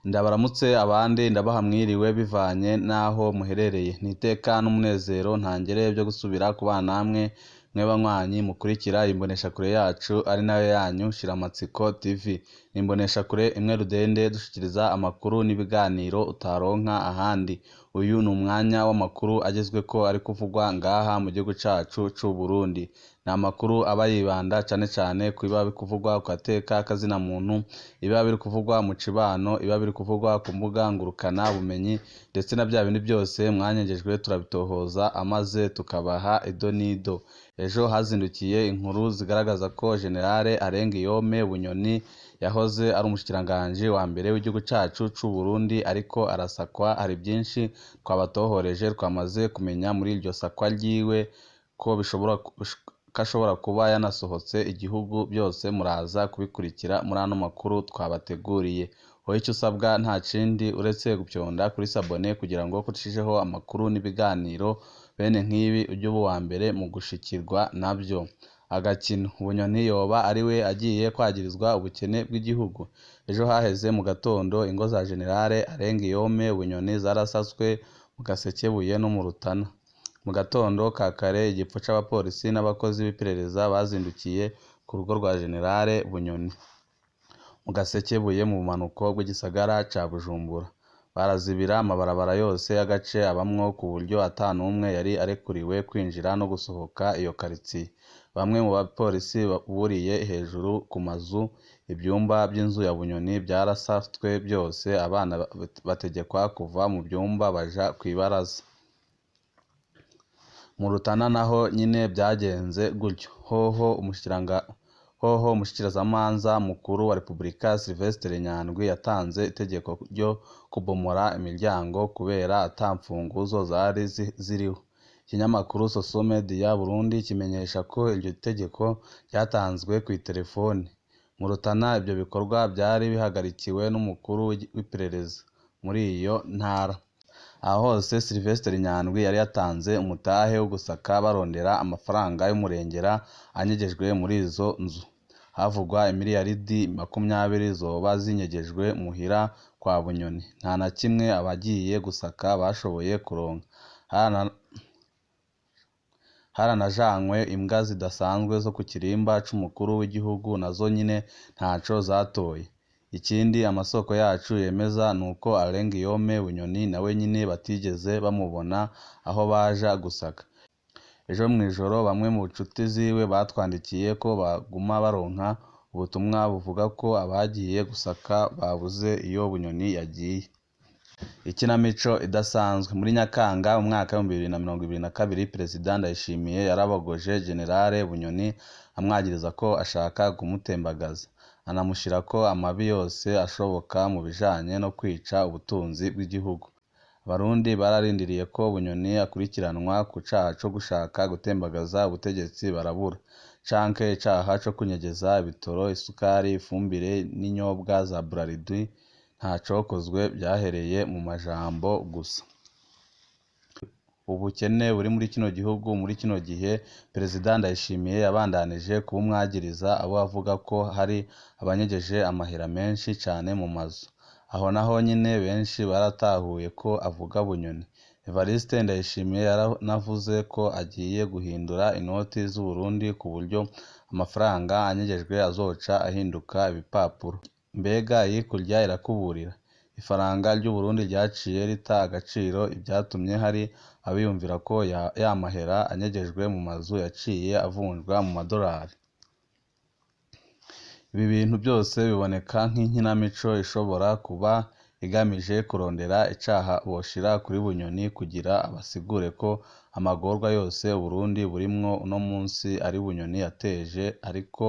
Ndabaramutse abandi ndabaha mwiriwe bivanye n'aho muherereye. Ni iteka n'umunezero ntangere byo gusubira kubana namwe mwe banywanyi mukurikira imboneshakure yacu ari nayo yanyu Shiramatsiko TV. Ni imboneshakure imwe rudende dushikiriza amakuru n'ibiganiro utaronka ahandi. Uyu ni umwanya w'amakuru agezweko ari kuvugwa ngaha mu gihugu cacu c'u Burundi. Ni amakuru aba yibanda cane cane ku biba biri kuvugwa ku gateka kazina muntu, ibiba biri kuvugwa mu cibano, ibiba biri kuvugwa ku mbuga ngurukana bumenyi, ndetse na vya bindi byose mwanyengejwe turabitohoza amaze tukabaha ido n'ido. Ejo hazindukiye inkuru zigaragaza ko Generale Arengiyome Bunyoni yahoze ari umushikiranganji wa mbere w'igihugu cacu c'u Burundi ariko arasakwa. Hari byinshi twabatohoreje twamaze kumenya muri iryo sakwa ryiwe ko bishobora ko ashobora kuba yanasohotse igihugu. Byose muraza kubikurikira muri ano makuru twabateguriye. Wowe icyo usabwa nta kindi uretse gupyonda kuri sabone kugira ngo kucisheho amakuru n'ibiganiro bene nk'ibi ujye uba uwa mbere mu gushikirwa nabyo. Agakino Bunyoni yoba ari we agiye kwagirizwa ubukene bw'igihugu. Ejo haheze mu gatondo ingo za Generale Arengiyome Bunyoni zarasaswe mu Gasekebuye no mu Rutana. Mu gatondo ka kare igipfu c'abapolisi n'abakozi b'iperereza bazindukiye ku rugo rwa Generale Bunyoni mu Gasekebuye mu bumanuko bw'igisagara ca Bujumbura. Barazibira amabarabara yose y'agace abamwo ku buryo ata n'umwe yari arekuriwe kwinjira no gusohoka iyo karitsiye. Bamwe mu bapolisi buriye hejuru ku mazu, ivyumba vy'inzu ya Bunyoni vyarasatswe byose, abana bategekwa kuva mu vyumba baja kw'ibaraza. Mu Rutana naho nyene vyagenze gutyo. Hoho umushikirizamanza mukuru wa Repubulika Sylvestre Nyandwi yatanze itegeko ryo kubomora imiryango kubera ata mfunguzo zari ziriho. Ikinyamakuru Soso Media Burundi kimenyesha ko iryo tegeko ryatanzwe kw'iterefone. Mu Rutana ivyo bikorwa vyari bihagarikiwe n'umukuru w'iperereza muri iyo ntara. Aho hose Sylvestre Nyandwi yari yatanze umutahe wo gusaka barondera amafaranga y'umurengera anyegejwe muri izo nzu. Havugwa imiriyaridi 20 zoba zinyegejwe muhira kwa Bunyoni. Nta na kimwe abagiye gusaka bashoboye kuronka. Haranajanywe imbwa zidasanzwe zo ku kirimba c'umukuru w'igihugu nazo nyene ntaco zatoye. Ikindi amasoko yacu yemeza nuko Arengiyome Bunyoni nawe nyene batigeze bamubona aho baja gusaka. Ejo mw'ijoro bamwe mu ncuti ziwe batwandikiye ko baguma baronka ubutumwa buvuga ko abagiye gusaka babuze iyo Bunyoni yagiye. Ikinamico idasanzwe. Muri Nyakanga mu mwaka w'2022 Perezida Ndayishimiye yarabogoje Generale Bunyoni amwagiriza ko ashaka kumutembagaza, anamushirako amabi yose ashoboka mu bijanye no kwica ubutunzi bw'igihugu. Abarundi bararindiriye ko Bunyoni akurikiranwa ku caha co gushaka gutembagaza ubutegetsi barabura, canke icaha co kunyegeza ibitoro, isukari, ifumbire n'inyobwa za Bralirwa. Ntacokozwe, vyahereye mu majambo gusa. Ubukene buri muri kino gihugu muri kino gihe Perezida Ndayishimiye yabandanije kubumwagiriza abo avuga ko hari abanyegeje amahera menshi cane mu mazu. Aho naho nyene benshi baratahuye ko avuga Bunyoni. Evariste Ndayishimiye yaranavuze ko agiye guhindura inoti z'Uburundi ku buryo amafaranga anyegejwe azoca ahinduka ibipapuro. Mbega iyikurya irakuburira! Ifaranga ry'Uburundi ryaciye rita agaciro, ivyatumye hari abiyumvira ko ya mahera anyegejwe mu mazu yaciye avunjwa mu madorari. Ibi bintu byose biboneka nk'inkinamico ishobora kuba igamije kurondera icaha boshira kuri Bunyoni kugira abasigure ko amagorwa yose Uburundi burimwo uno munsi ari Bunyoni yateje, ariko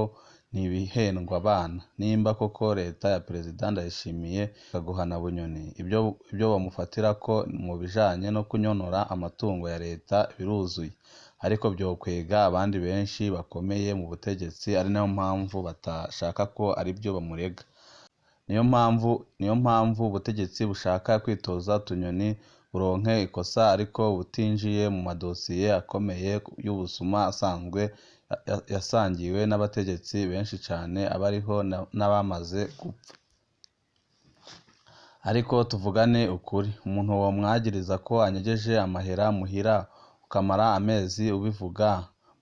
ntibihendwa abana. Nimba koko leta ya Perezida Ndayishimiye ikaguhana Bunyoni, ibyo bamufatirako mu bijanye no kunyonora amatungo ya leta biruzuye, ariko vyokwega abandi benshi bakomeye mu butegetsi, ari nayo mpamvu batashaka ko arivyo bamurega. Niyo mpamvu ubutegetsi bushaka kwitoza utunyoni buronke ikosa ariko butinjiye mu madosiye akomeye y'ubusuma asanzwe yasangiwe n'abategetsi benshi cane abariho n'abamaze gupfa. Ariko tuvugane ukuri, umuntu womwagiriza ko anyegeje amahera muhira ukamara amezi ubivuga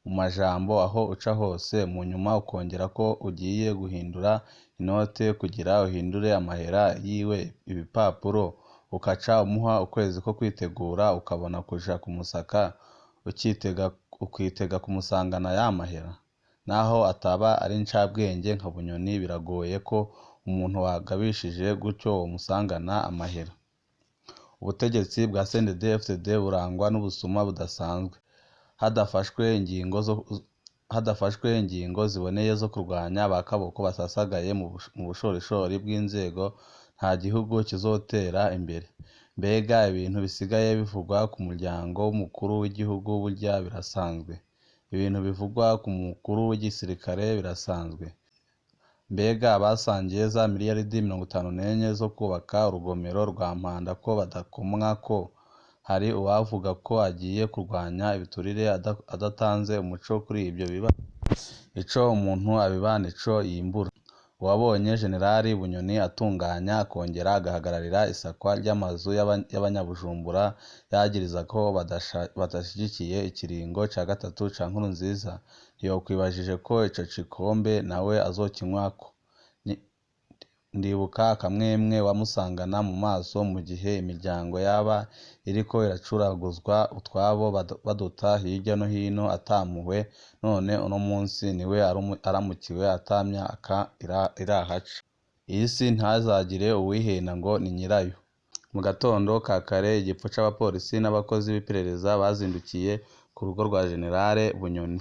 mu majambo aho uca hose, mu nyuma ukongera ko ugiye guhindura inote kugira uhindure amahera yiwe ibipapuro, ukaca umuha ukwezi ko kwitegura ukabona kuja kumusaka ukitega kumusangana ya mahera. Naho ataba ari incabwenge nka Bunyoni, biragoye ko umuntu wagabishije gutyo womusangana amahera. Ubutegetsi bwa CNDD-FDD burangwa n'ubusuma budasanzwe. Hadafashwe ingingo ziboneye zo kurwanya ba kaboko basasagaye mu bushorishori bw'inzego, nta gihugu kizotera imbere. Mbega ibintu bisigaye bivugwa ku muryango w'umukuru w'igihugu burya birasanzwe? Ibintu bivugwa ku mukuru w'igisirikare birasanzwe? Mbega abasangiye za miliyaridi 54 zo kubaka urugomero rwa Mpanda ko badakomwa ko? Hari uwavuga ko agiye kurwanya ibiturire adatanze umuco kuri ibyo bibazo? Ico umuntu abiba nico yimbura. Uwabonye Jenerali Bunyoni atunganya akongera agahagararira isakwa ry'amazu y'abanyabujumbura yagiriza ko badashigikiye ikiringo ca gatatu ca Nkurunziza, ntiyokwibajije ko ico gikombe nawe azokinywako. Ndibuka akamwemwe wamusangana mu maso mu gihe imiryango yaba iriko iracuraguzwa utwabo baduta hirya no hino atampuhwe, none uno munsi niwe aramukiwe ata myaka irahaca. Iyi si ntazagire uwihenda ngo ni nyirayo. Mu gatondo ka kare igipfu c'abapolisi n'abakozi b'iperereza bazindukiye ku rugo rwa Jenerali Bunyoni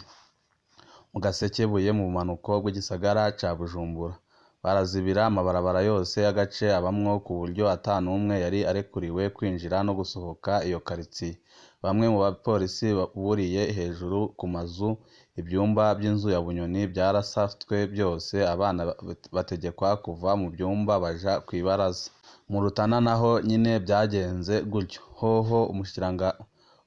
mu Gasekebuye mu bumanuko bw'igisagara ca Bujumbura. Barazibira amabarabara yose y'agace abamwo ku buryo ata n'umwe yari arekuriwe kwinjira no gusohoka iyo karitsiye. Bamwe mu bapolisi buriye hejuru ku mazu, ibyumba by'inzu ya Bunyoni byarasatswe byose, abana bategekwa kuva mu byumba baja kw'ibaraza. Mu Rutana naho nyine byagenze gutyo.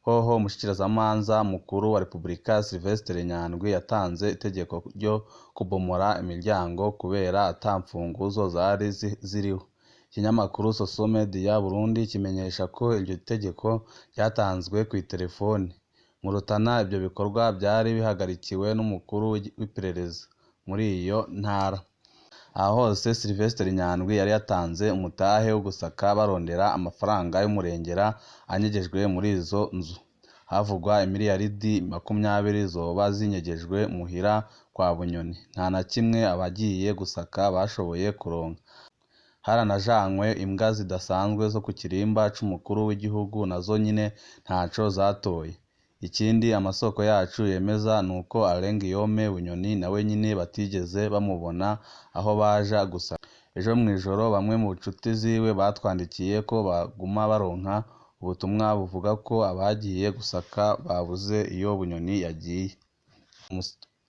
Hoho umushikirizamanza mukuru wa Repubulika Sylvestre Nyandwi yatanze itegeko ryo kubomora imiryango kubera ata mfunguzo zari ziriho. Ikinyamakuru Soso Media Burundi kimenyesha ko iryo tegeko ryatanzwe kw'iterefone. Mu Rutana ibyo bikorwa byari bihagarikiwe n'umukuru w'iperereza muri iyo ntara. Aho hose Sylvestre Nyandwi yari yatanze umutahe wo gusaka barondera amafaranga y'umurengera anyegejwe muri izo nzu. Havugwa imiliyaridi 20 zoba zinyegejwe muhira kwa Bunyoni. Nta na kimwe abagiye gusaka bashoboye kuronka. Haranajanywe imbwa zidasanzwe zo ku kirimba c'umukuru w'igihugu nazo nyine ntaco zatoye. Ikindi amasoko yacu yemeza nuko Alain Guillaume Bunyoni nawe nyine batigeze bamubona aho baja gusaka. Ejo mw'ijoro bamwe mu nshuti ziwe batwandikiye ko baguma baronka ubutumwa buvuga ko abagiye gusaka babuze iyo Bunyoni yagiye.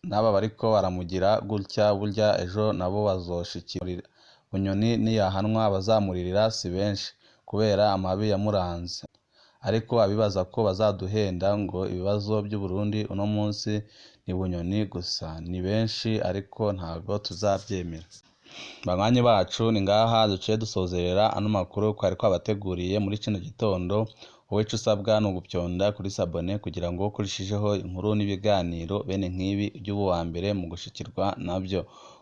N'aba bariko baramugira gutya burya ejo nabo bazoshikira. Bunyoni niyahanwa abazamuririra si benshi kubera amabi yamuranze. Ariko abibaza ko bazaduhenda ngo ibibazo by'Uburundi uno munsi ni Bunyoni gusa, ni benshi ariko ntabwo tuzavyemera. Banywanyi bacu ni ngaha duciye dusozerera ano makuru twari twabateguriye muri kino gitondo. Wowe ico usabwa ni ugupyonda kuri sabone kugira ngo ukurishijeho inkuru n'ibiganiro bene nk'ibi ujye uba uwa mbere mu gushikirwa navyo.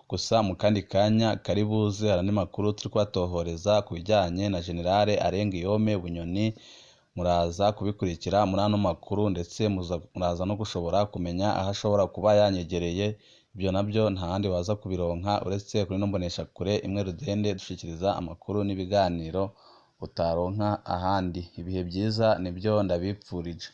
Gusa mu kandi kanya kari buze hari andi makuru turi kubatohoreza ku bijyanye na Generale Alain Guillaume Bunyoni, muraza kubikurikira muri ano makuru ndetse muraza no gushobora kumenya aho ashobora kuba yanyegereye. Ibyo nabyo nta handi waza kubironka uretse kuri ino mboneshakure imwe rudende dushikiriza amakuru n'ibiganiro utaronka ahandi. Ibihe byiza nibyo ndabipfurije.